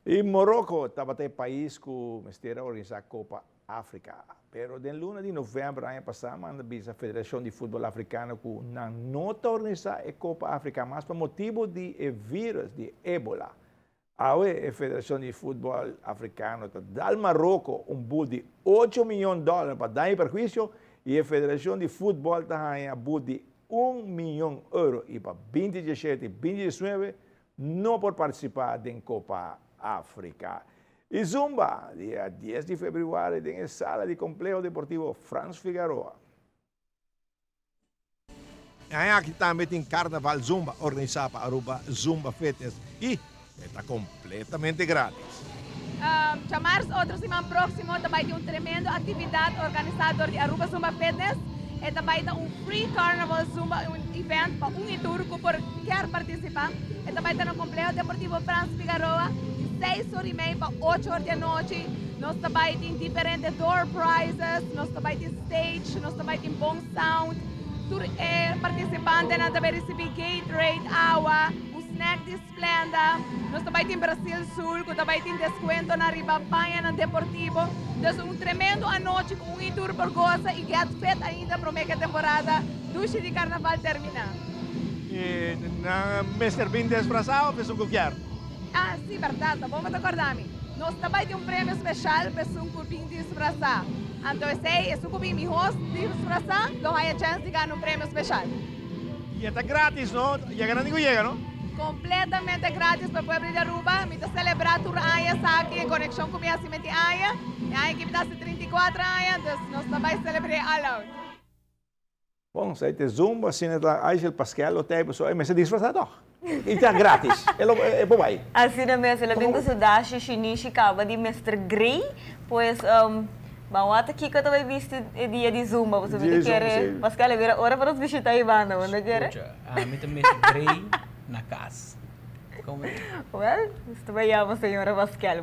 I Morocco tabata e pais ku mester a organisá Kopa Afrika. Pero den luna di novèmber aña pasá manda bisa Federashon di Futbòl Afrikano ku nan no ta organisá e Kopa Afrika mas pa motibu di e vírùs di Ebola. Awe e Federashon di Futbòl Afrikano ta dal Maroko un but di ocho miyon dòler pa daño i perhuisio i e Federashon di Futbòl ta haña but di un miyon euro i pa binti diesshete i binti diesnuebe no por partisipá den Kopa Afrika. I Zumba, dia dies di febrüari den e sala di Kompleho Deportivo Frans Figaroa. E aña aki tambe tin Carnaval Zumba organisá pa Aruba Zumba Fitness i e ta kompletamente gratis. Djamars otro siman próksimo ta bai tin un tremendo aktividat organisá dor di Aruba Zumba Fitness. E ta bai ta un free Carnaval Zumba event pa un i tur ku por kier partisipá. E ta bai ta na Kompleho Deportivo Frans Figaroa di seis or i mei pa ocho or di anochi. Nos ta bai tin diferente door prizes, nos ta bai tin stage, nos ta bai tin bon sound. Tur e partisipantenan ta bai risibí Gatorade, awa, un snack di Splenda. Nos ta bai tin Brasil Sul ku ta bai tin deskuentonan riba pañanan deportivo. Dus un tremendo anochi ku un i tur por gosa i get fit ainda promé ku e temporada dushi di karnaval terminá. I nan mester bin desfrasá òf esun ku kier? Ah, sí, bèrdat, ta bon bo ta kòrda mi. Nos ta bai tin un premio speshal pa esun ku bin disfrasá. Anto esei, esun ku bin mihó disfrasá lo haña chèns di gana un premio speshal. I e ta gratis, no? Yega nan di ku yega, no? Kompletamente gratis pa e pueblo di Aruba. Mi ta selebrá tur aña esaki en konekshon ku mi hasi menti aña. E aña aki mi ta hasi 34 aña, dus nos ta bai selebr'é all out. Bon, sa e zumba asina ta Aishel Paskel lo tei pasobra e mester disfrasá tòg. I ta gratis. E lo e por bai. Asina mes, el a bin ku su dashi shinishi kaba di Mister Grey. Pues, ban wak kiko ta bai bisti e dia di zumba pasobra mi ta kere Paskel a bira ora pa nos bishita e banda, bo no ta kere? Skucha, ami ta Mister Grey na kas. Komo ta? Well, nos ta bai yama señora Paskel.